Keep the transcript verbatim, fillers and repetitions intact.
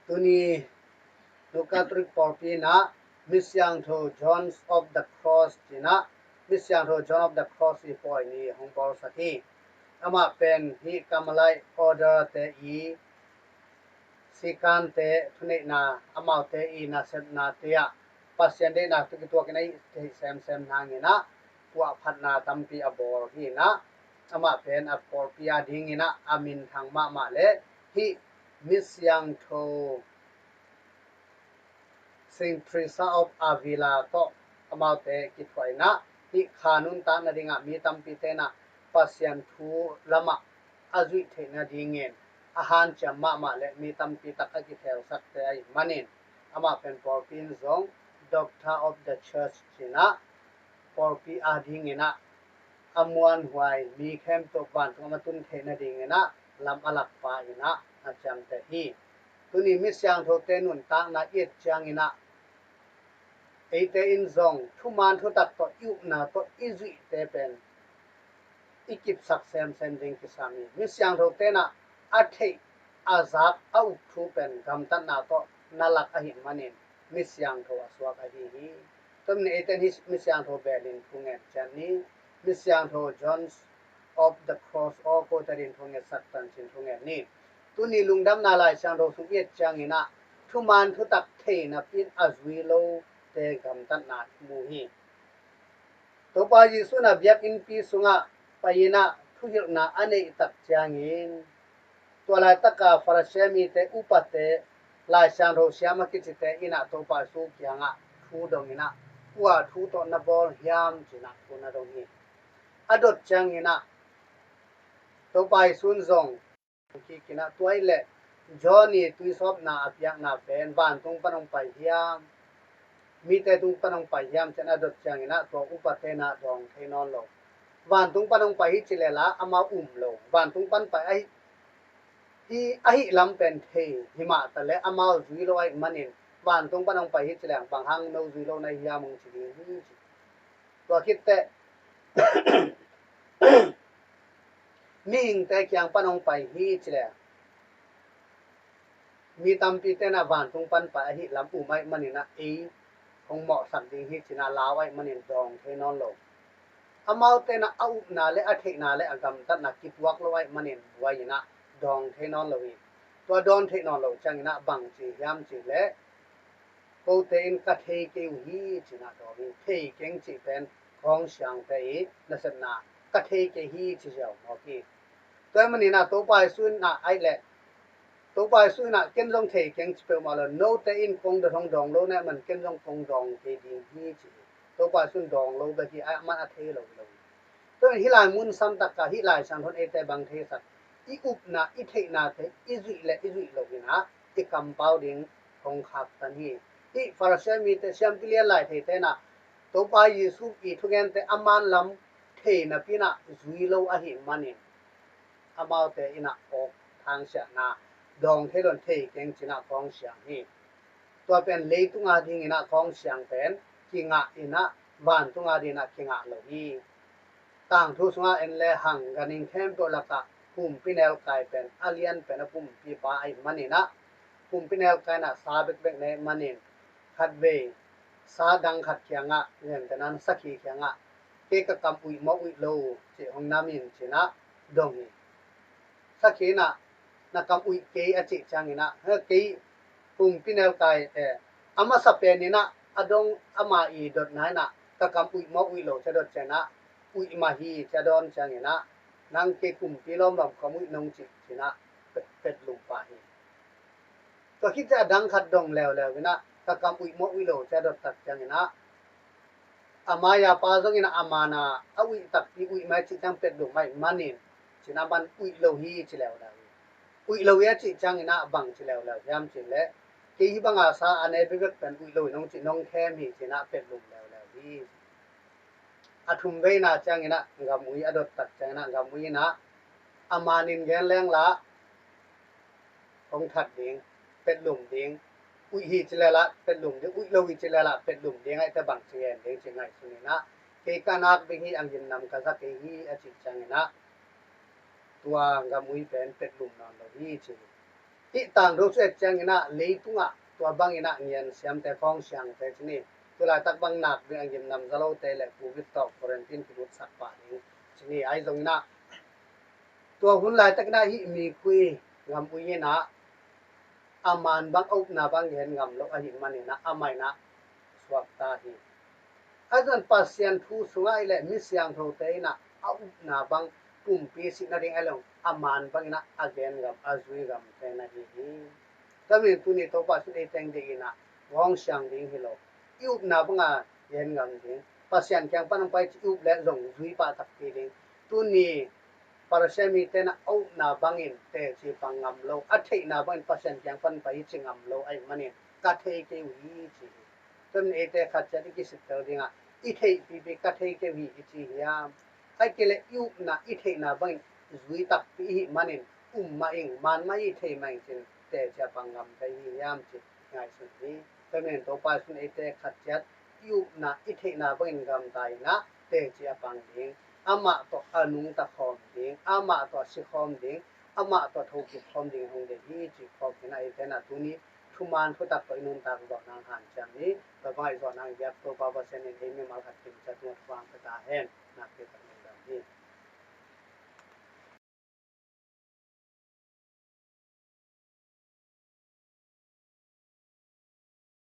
Tuni Nu Catholic pawlpi in ah Misiangtho John of the Cross ci-in ah, Misiangtho John of the Cross i pawi ni hong bawlsak hi. Amah pen hih Carmelite Order te i sikante thuneihna, amaute i nasepnate ah Pasian deihna tawh kituakin a i theih semsem nadingin ah puahphatna tampi a bawl hi in ah, amah pen a pawlpi adingin ah a minthang mahmah leh hih Misiangtho Saint Teresa of Avila tawh amaute kithuah in ah, hih kha nuntak nadingah mi tampite in ah Pasian thu lamah a zuih theih nadingin a hanciam mahmah leh mi tampi tak a kitheelsakte ahih manin, amah pen pawlpi in zong Doctor of the Church ci-in ah pawlpi adingin ah a muanhuai, mi khempeuh vantung a tun theih nadingin ah lam a lakpa in ah a ciamteh hi. Tuni Misiangthote nuntakna i et ciangin ah eite in zong thuman thutak tawh i upna tawh i zuihte pen i kipsak semsem ding kisam hi. Misiangthote in ah a theih, a zak, a uk thu pen gamtatna tawh na lak ahih manin Misiangtho a suak ahi hi. Tua manin eite in hih Misiangtho belin thu ngen ciat ni. Misiangtho John of the Cross aw kote adingin thu ngetsak tancin thu ngen ni. Tuni Lungdamna Laisiangtho sung i et ciangin ah thuman thutak thei napi in a zui lote gamtatna i mu hi. Topa Jesu in ah biakinnpi sungah pai in ah thuhilhna a neih tak ciangin, tua laitaka Farasi mite, upate, Laisiangtho siam a kicite in ah Topa Jesu kiangah thu dong in ah, kua thu tawh na bawl hiam ci-in ah thu na dong hi. A dot ciangin ah Topa Jesu in zong kik in ah, tua ahih leh John i tuisawpna a piakna pen vantung pan hong pai hiam, mite tung pan hong pai hiam ci-in a dot ciangin ah tua upate in ah dawng thei nawn lo. Vantung pan hong pai hi ci leh lah amau um lo. Vantung pan pai ahi, hi, ahih lam pen thei hi mah ta leh amau zui lo ahih manin vantung pan hong pai hi ci leh bang hang no zui lo na hiam hong ci ding hi ci. Tua khit teh mihingte kiang pan hong pai hi ci leh mi tampite in ah vantung pan pai ahih lam um ahih manin ah ei hong mawhsak ding hi ci-in ah lau ahih manin dawng thei nawn lo. Amaute in ah a upna leh a theihna leh a gamtatna kituak lo ahih manin buai in ah dawng thei nawn lo hi. Tua dawng thei nawn lo ciangin ah bang ci hiam ci leh, kote in ka thei kei uh hi ci-in ah dawng hi. Thei keng cih pen Kawng Siangte i nasepna, ka thei kei hi ci ziau mawk hi. Tua ahih manin ah Topa Jesu in ah ahih leh, Topa Jesu in ah ken zong thei keng ci peuhmah lo, note in kong dot hong dawng lo na ahih man ken zong kong dawng kei ding hi ci hi. Topa Jesu in dawng lo bek hi, amah in a thei lo hi lo hi. Tua in hih lai mun santak ah hih Laisiangtho in eite bang theisak, i upna, i theihnate i zuih leh i zuih loh in ah i kampau ding hong khaktan hi. Hih Farasi mite, siampi lian lai theite in ah Topa Jesu i thugente a man lam thei napi in ah zui lo ahih manin amaute in ah awk thangsiahna, dawng thei lo in thei keng ci-in ah kawng siang hi. Tua pen leitung adingin ah kawng siang pen kingah in ah vantung adingin ah kingah lo hi. Tangthu sungah en lehang ganhing khempeuh lakah humpinelkai pen a lian pen a pumpipa ahih manin ah, humpinelkai in ah sa bekbek nei manin khatvei sa dang khat kiangah, gentehna sakhi kiangah, kei ka kam uih maw uih lo cih hong nam in ci-in ah dong hi. Sakhi in ah na kam uih kei a cih ciangin ah, kei humpinelkai, eh, a masa pen in ah a dong ama i dotna in ah ka kam uih maw uih lo ci a dot ciangin ah uih mah hi ci a dawn ciangin ah nang kei kumpi lawmlawm kam uih nong cih ci-in ah pet, petlum pah hi. Tua khit ciang a dang khat dong leuleu in ah ka kam uih maw uih lo ci a dot tak ciangin ah a mai-a pa zongin ah a man-a a uih takpi uih mah cih ciang petlum ahih manin ci-in ah man uih lo hi ci leuleu hi. Uih lo hi a cih ciangin ah bang ci leuleu hiam cih leh, kei hih banga sa a ne bekbek pen uih lo hi nong cih nong khem hi ci-in ah petlum leuleu hi. A thum veina ciangin ah gam ui a dot tak ciangin ah gam ui in ah a man in gen leng lah hong that ding, petlum ding, uih hi ci leh lah petlum ding, uih lo hi ci leh lah petlum ding, ahih teh bang ci gen ding cih ngaihsun in ah, kei ka nak bek hi, a gin nam ka za kei hi a cih ciangin ah tua gam ui pen petlum nawn lo hi ci hi. Hih tangthu cu et ciangin ah leitungah tua bangin ah ngian siamte, khawng siangte ci ni. Tulaitak bang nak ding a gimnam za lote le covid tawh quarantine kilut sak pah ding ci ni. Ahi zongin ah tua hun laitakin ah hih mikui gam ui in ah a man bang, a upna bang gen ngam lo ahih manin ah amah in ah suakta hi. Ahi zongin Pasian thu sungah i le mi siangthote in ah a upna bang pumpi sih nading a long a man bangin ah a gen gam, a zui gamte na hi hi. Tua manin tuni Topa Jesuh in ei teng deih in ah hong siang ding hi lo. I upna banga gen gam ding, Pasian kiang pan hong pai ci i up le zong zui pah takpi ding. Tuni Paresia mite in ah a upna bangin teci pang ngam lo, a theihna bangin Pasian kiang pan pai hi ci ngam lo ahih manin ka thei kei uh hi ci hi. Tua manin eite khat ciat i kisittel dingah i theihpipi ka thei kei uh hi i ci hiam? Ahih kei leh i upna i theihna bangin zui takpi i hih manin um mah ing, man mah i thei mah ing cin teci a pang ngam thei hi hiam ci ngaihsun hi. Tua manin Topa Jesuh in eite khat ciat i upna i theihna bangin gamta in ah teci a pang ding, amah tawh a nungta khawm ding, amah tawh a si khawm ding, amah tawh thokik khawm ding hong deih hi ci khawm hi in ah eite in ah tuni thuman thutak tawh i nuntak zawh nang hanciam ni. Tua bangah i zawh nang biak Topa Pasian in ei mimal khat kim ciat tungah thupha hong pia ta hen. Nakpi tak lungdam hi.